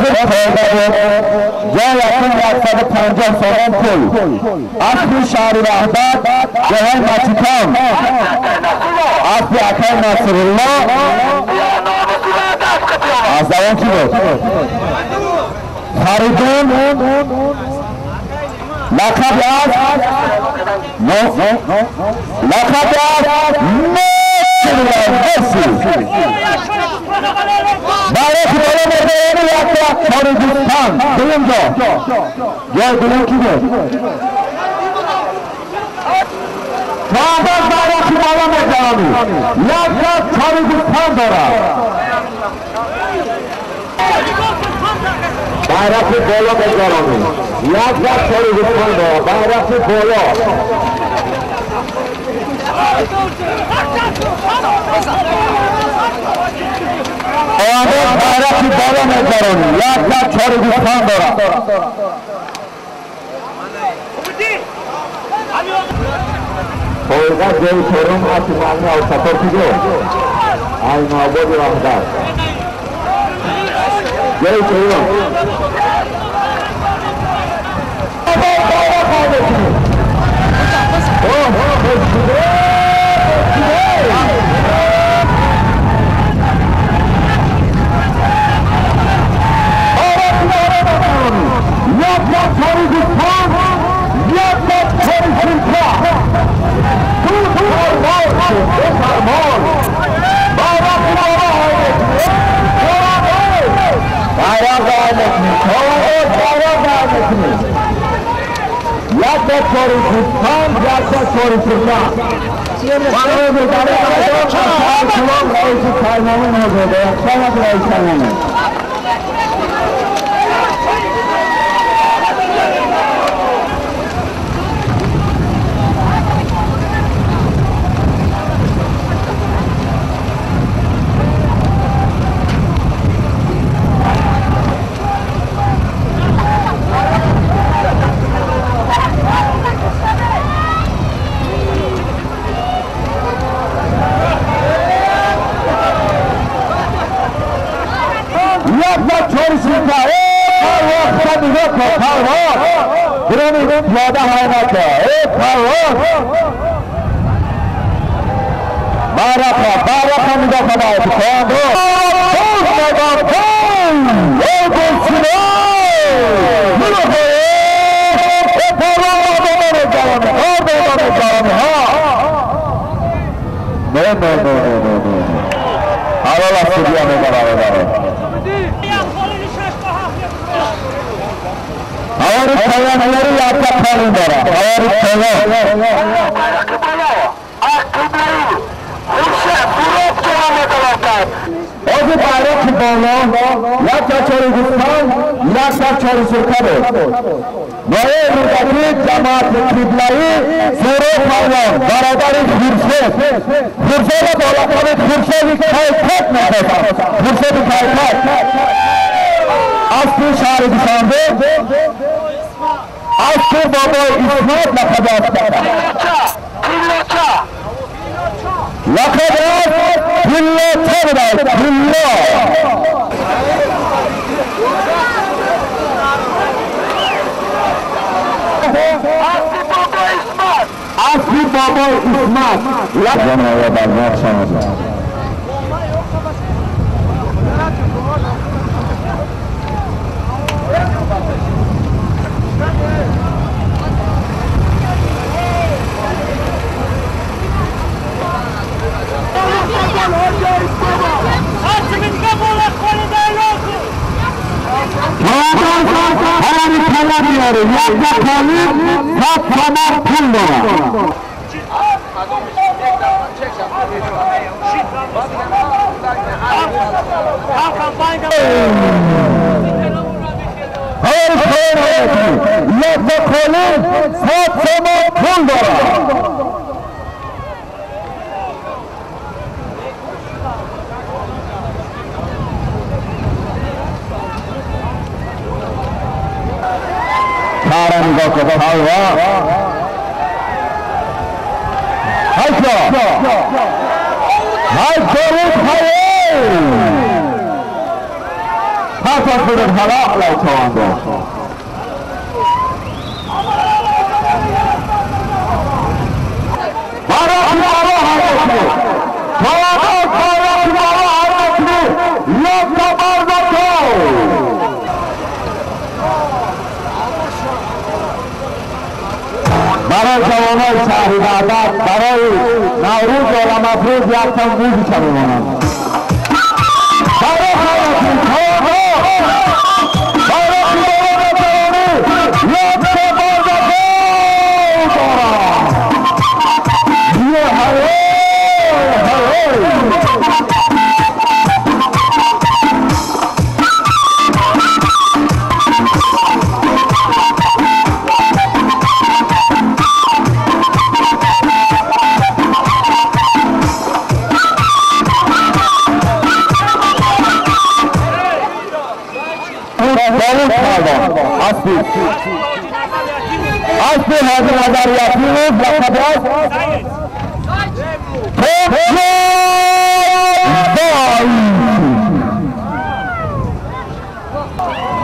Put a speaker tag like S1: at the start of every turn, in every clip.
S1: Ҳозир қоида буд. Ҷой якум 150 сомон пул. Аспи шаҳри Ваҳдат, ҷоҳои Мачикон. Аспи акай Насрулло. Аз давон ки буд? Фаридун лақаби аз лақаби аз Месси. Байроқи боло мебарани якта чори гӯсфанд. Дуюм ҷо. Ҷои дуюм ки буд? Чордоз байроқи боло мебарани якта чори гӯсфанд дорад. Байроқи боло мебарани якта чори гӯсфанд дорад. Байроқи боло. Оандоз байроқи боло мегузаронӣ якта чори гӯсфанд дорад. Поига ҷои чорум аси маъни Алсатор ки буд? Айноободи Ваҳдат. Ҷои чорум. Якта чори гӯсфанд, якта чори сирка. Раиси Каймомин ҳозирда, якшанбе раиси Каймомин. Якта чори сирка. Парвоз нигоҳ кун, парвоз. Бирони пиёда ҳай нака. Парвоз. Байроққа, байроққа нигоҳ кун, кондо. Боз майдон, эй гулсино! Нигоҳ кун. Парвоз мегузаронӣ, ордона мегузаронӣ, ҳа. Не, не, не, не, не. Ҳалол аст, судья мебарад. Ҳавори поёнлари якта қолин дорад. Ҳавори поён. Ҳозир байроқи боло якта чори гӯсфанд, якта чори сирка буд. Ноҳияи Рӯдакӣ, ҷамоати Қиблаӣ, Зуро Палвон, бародари Хуршед. Хуршеда бо лақаби Хуршеди Кайкак мешиносанд. Хуршеди Кайкак. Аспи шаҳри Душанбе, аспи бобои Исмат лақаби асп. Лақаби асп Пиллоча будааст, Пилло. Аспи бобои Исмат. Якта қолин 100 сомон пул дорад. Ҳавори поён якта қолин 100 сомон пул дорад. Кара нигоҳ кун, палвон. Ҳайто! Ҳайто, ҳайто! خودت حالا چوانده برای جوانای شهر وحدت برای نوروز و مفروض یک تن موزی چمیمانند. برای حیاتی برای خیابان جوانی یک تن بردکو دارد. یه هوای هوای اسبی حاضر نظر یقین لقب است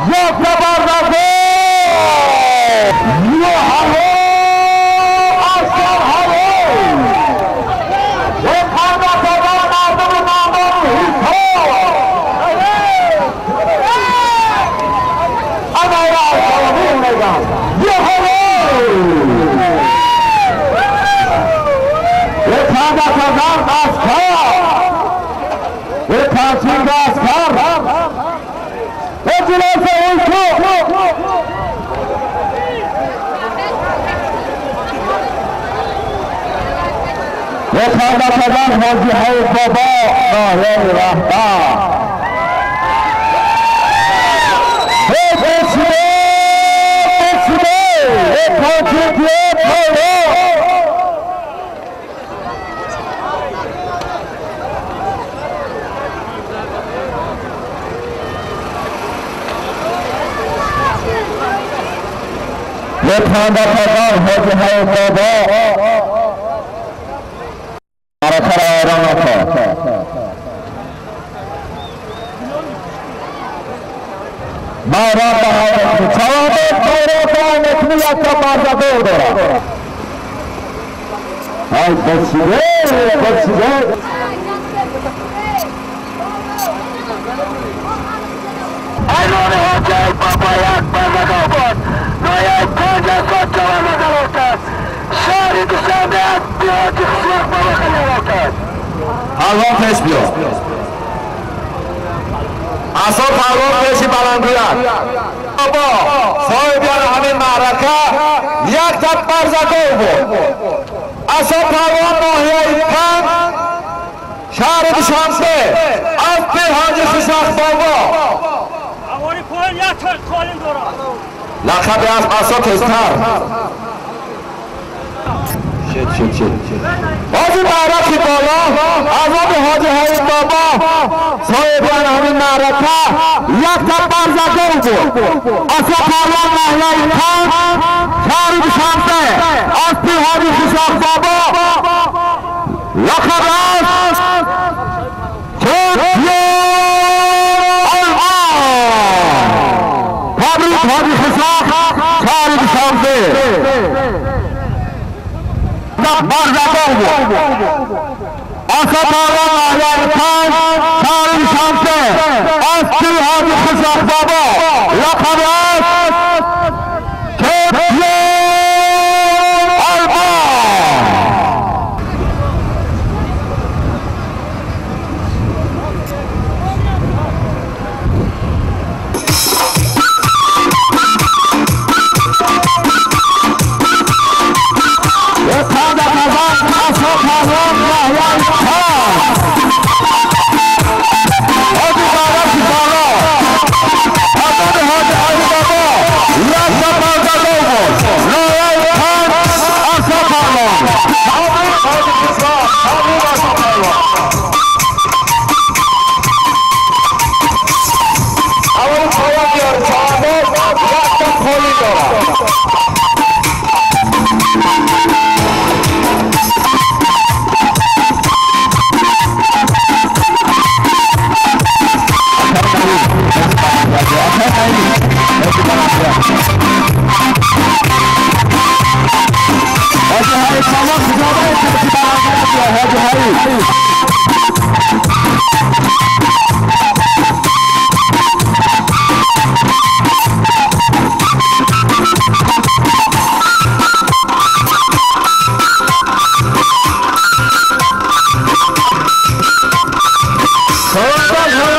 S1: یک نفر نفر یه هوا اصلا هوا یک خانه مردم مردم هیچ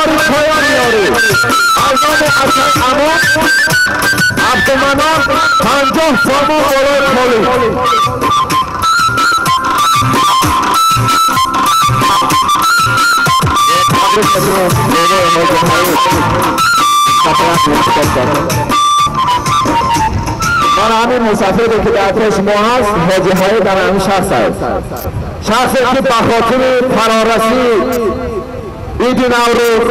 S1: خبری پایان میاری از نام حسن امان عبدالمنان 50 سامان بالای خالی. من همین مسافری که در پیش ما هست حاجی های در همین شخص هست، شخصی که به خاطر فرارسی عید نوروز،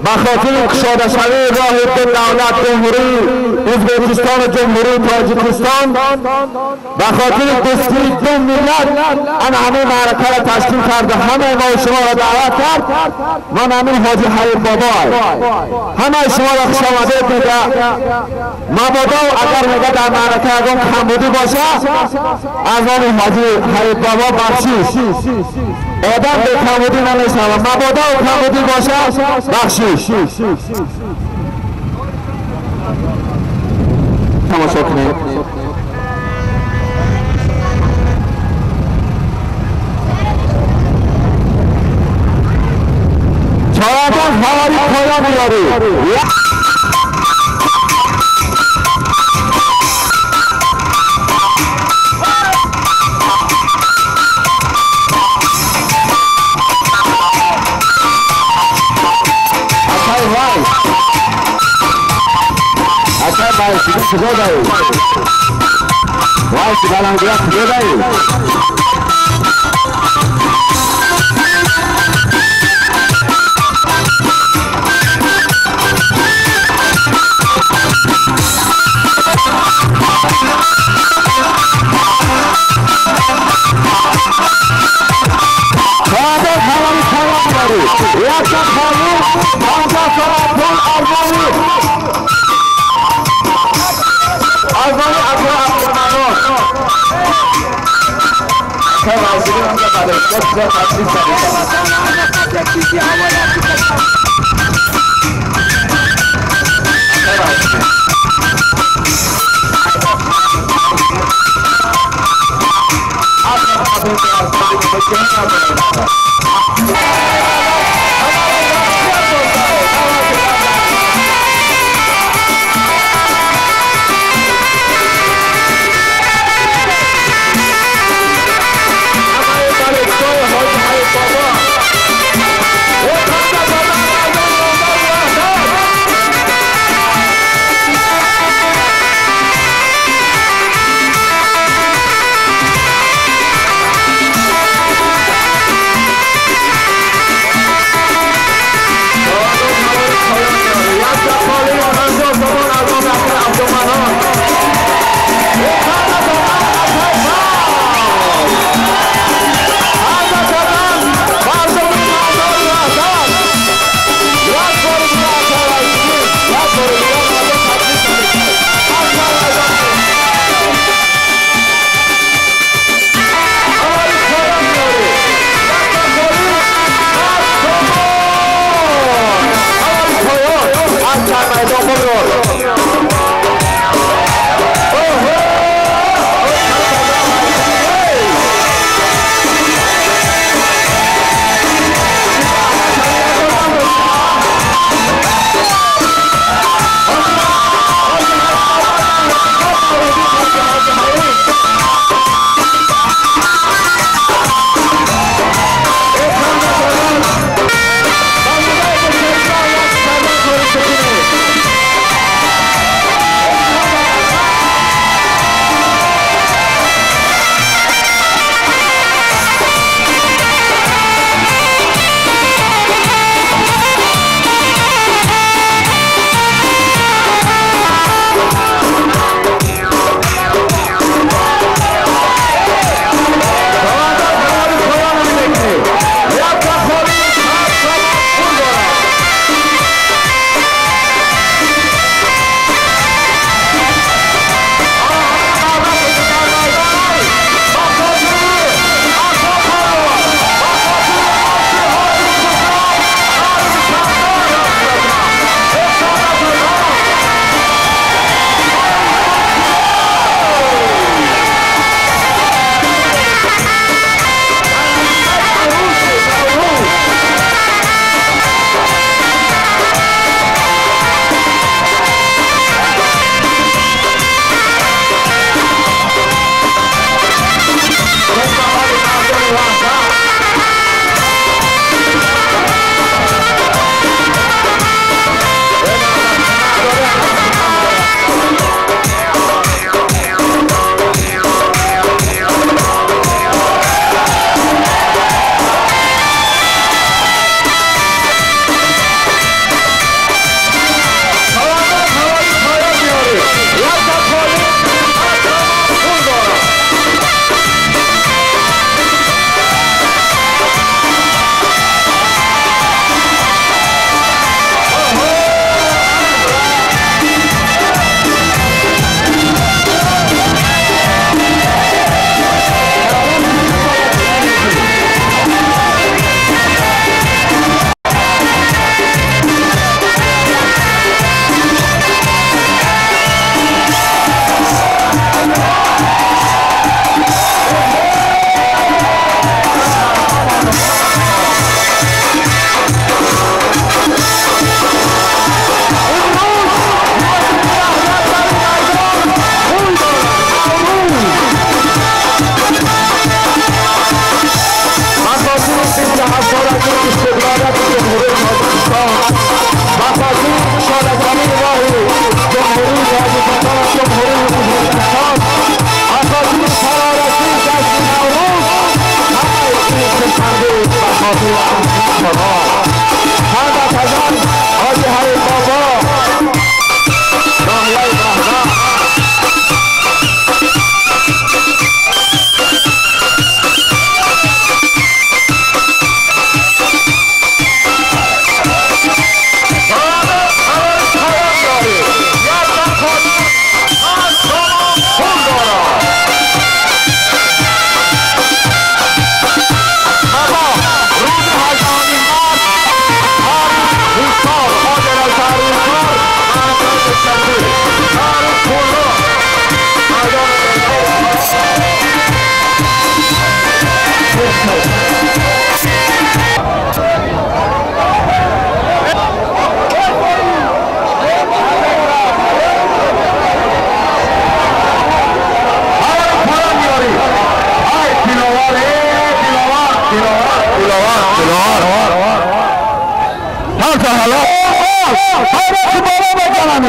S1: به خاطر کشاده شوی راه دو دولت جمهوری ازبکستان و جمهوری تاجیکستان، به خاطر دوستی دو ملت ان همه معرکه را تشکیل کرده، همه ما شما را دعوت کرد. من همین حاجی حبیب بابا همه شما را خوش آمدید میگه. مبادا اگر میگه در معرکه اگر کمبودی باشه از آن حاجی حبیب بابا بخشیش. آدم به کمبودی نمیشنوه، مبادا و کمبودی باشه بخشیش. تماشا کنید. چهارده خبری پایان میاری. کجا داری؟ وای سیگارم گیرم کجا داری؟ خواهد خبری پایان میاری. یک خالی 50 سال پول ارزانی ارزانی عبدالمنان که وزیری هم که بله بسیار تشریف دارید.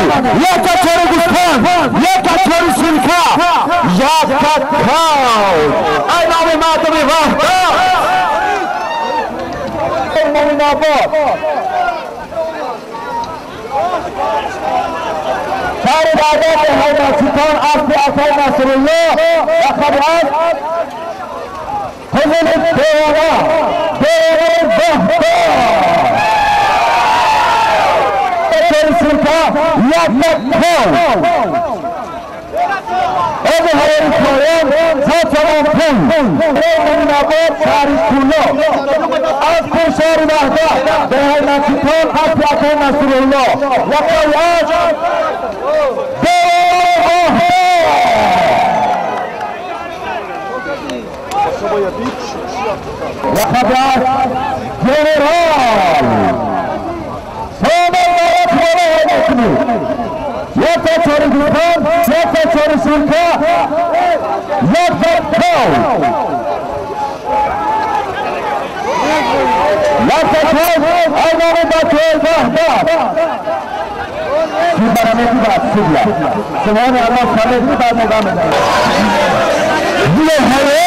S1: Якта чори гӯспанд, якта чори силка, якта кав. Ай номи мардуми Ваҳдат. Муминобод. شهر بعدات حیماسیتان اصل اصل نصرالله و خبران قزل دیوانه دیوانه بهتا سلطه یک مکان اب هوای پایان تا تمام پل ممین‌آباد شهر کولا از پر شهر وحدت به حیماسیتان اصل اصل نصرالله و قایش وخبرات جنرال سامان وراء یکتا چاری گوپان، یکتا چاری سلکا، یکتا کاو، یکتا کاو. اینام بچه وحدت سیبرانه بعد سیبلا سبحان الله سالے بعد نگاہ میں یہ ہے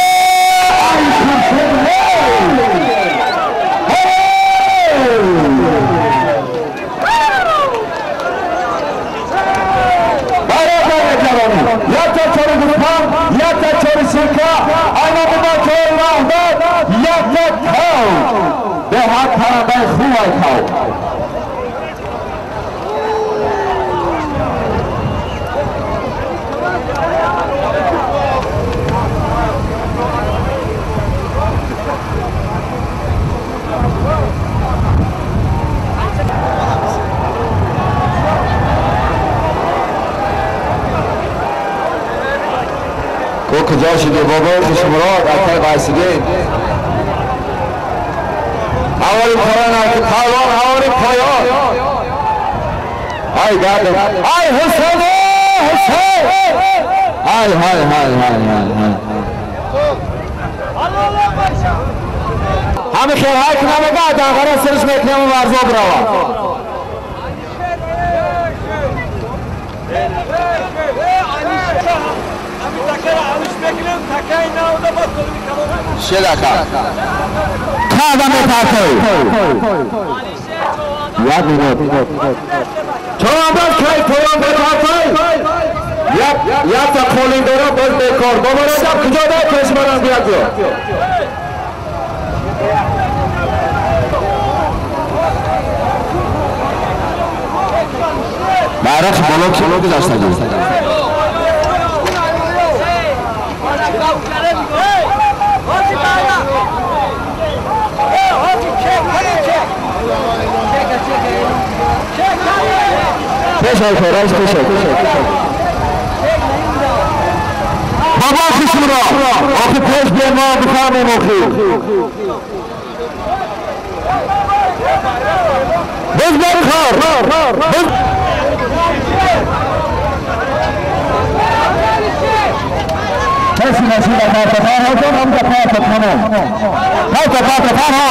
S1: یکتا چاری گوپان، یکتا چاری سلکا، اینام بچه وحدت یکتا کاو. به حق پرنده خوب کاو. کجا شده بابا خوشمراد اکای قایسیدین اول پایان پایان اول پایان های گردم های حسین حسین های های های های های همه خیرهای که نمیگه داغره سرش میکنیم و ورزا بروا شلکا کادم تاکی یاد میاد چون باز کی پایان تاکی یا تا خولین داره باز بیکار بابا رجب کجا داره پیش برم بیاد بیرق بالا کلو گذاشته پیش پیش بابا خوشمرا آخه پیش بیا ما بفهمیم آخه بز برخار بز کسی نشید پارتفار ها جان هم پارتفار ها پارتفار ها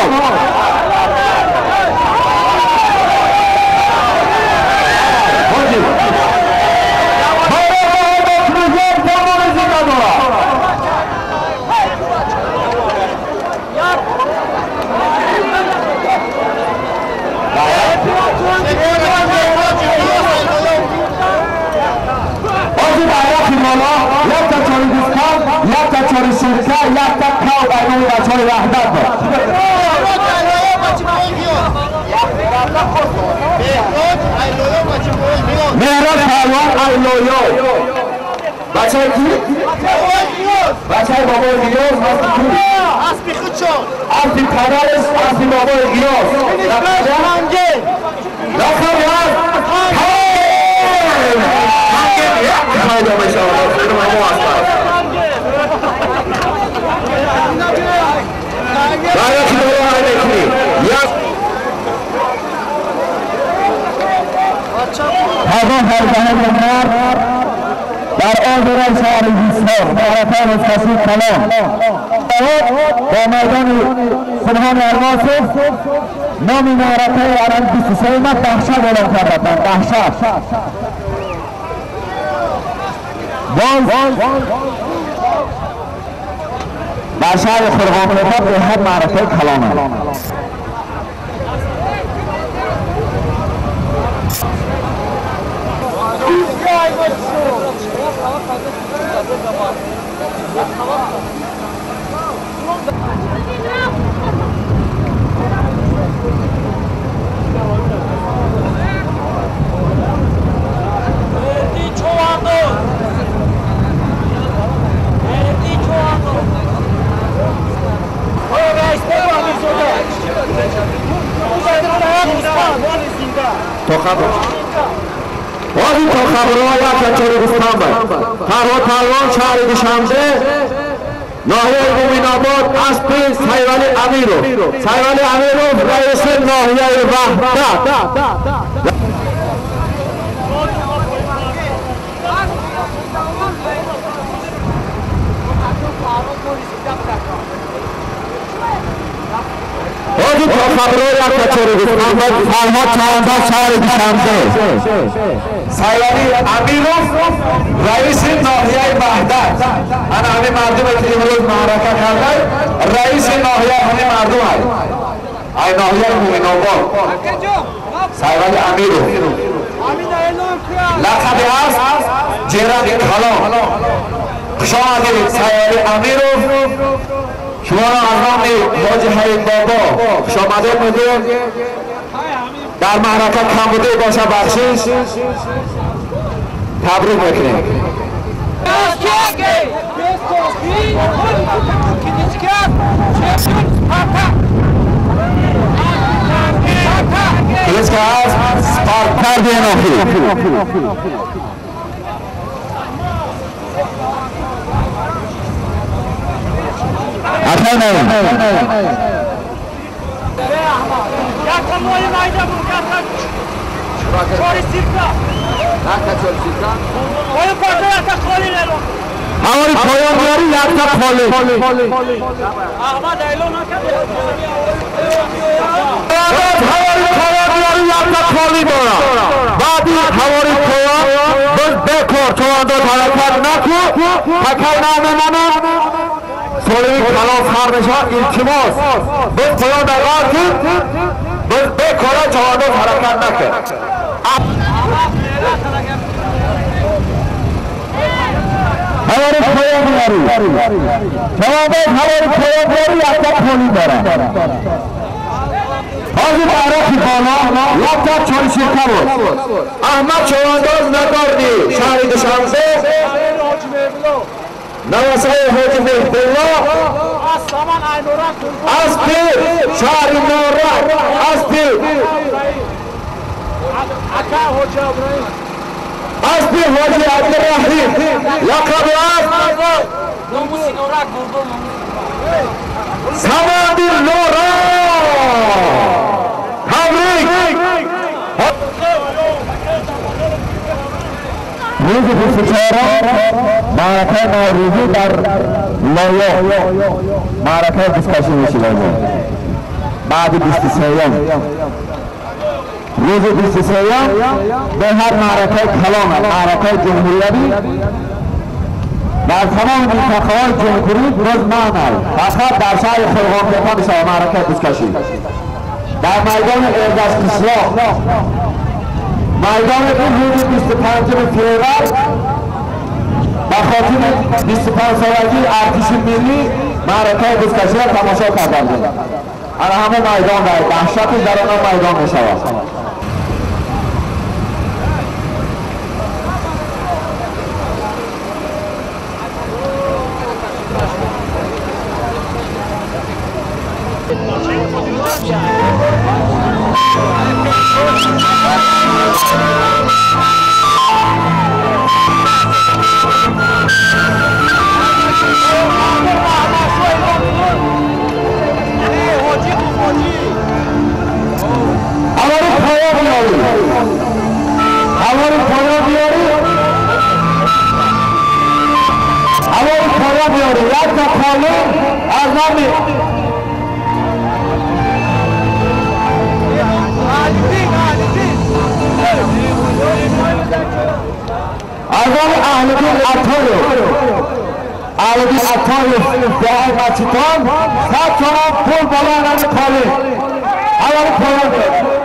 S1: یکتا چاری سرکه، یکتا کاو اینو بچه وحدت بود. مهران پهلوان ایلویو بچه کی؟ بچه بابای غیاث اسبی خودشون اسبی پدرش اسبی بابای غیاث رقم در آن شهر حصار معرکه بزکشی کلان با میدان سبحان الماسف نام معرکه الان 23 ماه دهشت اعلام کردن. دهشت باز در شهر خرقان‌تپه به حد معرکه کلان است. باز تا خبرها یک کچاری گستان بود. فرهاد پهلوان شهر دوشنبه ناحیه مومین‌آباد اسب سیولی امیرов. سیولی امیرов رئیس ناحیه وحدت. باز تا خبرها یک کچاری گستان بود. فرهاد پهلوان شهر دوشنبه سیولی امیرов رئیس ناحیه وحدت. انا همه مردم که امروز معرکه کردن رئیس ناحیه همه مردم هست. ای ناحیه مومین‌آباد سیولی امیرов لقب هست جیران کلان. خوش آمدید سیولی امیرов. شما را از نام حاجی حییم بابا خوش آمدید میگویم. در معرکه کم بوده باشه بخشش تبریک میکنیم. سپارتاک ناحیه. هواری پایان بیاری یک تا خالی. هواری پایان بیاری یک تا خالی دارم. بعدی هواری پایان باز بکار چوانداز حرکت نکو تکای ناممانم سولی کلان سر میشه. التماس باز پایان در آرکی باز بکارا چوانداز حرکت نکن. هواری پایان بیاری چوانداز هواری پایان بیاری یک تا خالی دارم. حاجی معرفی بالا یک تا چاری شرکه بود. احمد چوانداز نگاردی شهر دوشنبه نواسه حاجی مهدالله اسب شهر نورک اسب اسب حاجی عبدالرحیم لقب اسب سمند نورک. تبریک. روز 24 معرکه نوروزی در لایا معرکه بزکشی میشه. بعد 23 روز 23 به هر معرکه کلان معرکه جمهوریوی در تمام منطقه‌های جمهوری روز معنی فقط در شهر خرقان‌تپه میشه معرکه بزکشی در میدان اردش قشلاق میدان روز 25 فوریه به خاطر 25 سالگی ارتش ملی معرکه بزکشی را تماشا کردند. انا همه میدان در دهشت در آن میدان می شود. Қолин аз номи Аҳлиддин Атоев, Аҳлиддин Атоев, дуои масҷидон 100 сомон пул болои нами қолин. Аввали поён.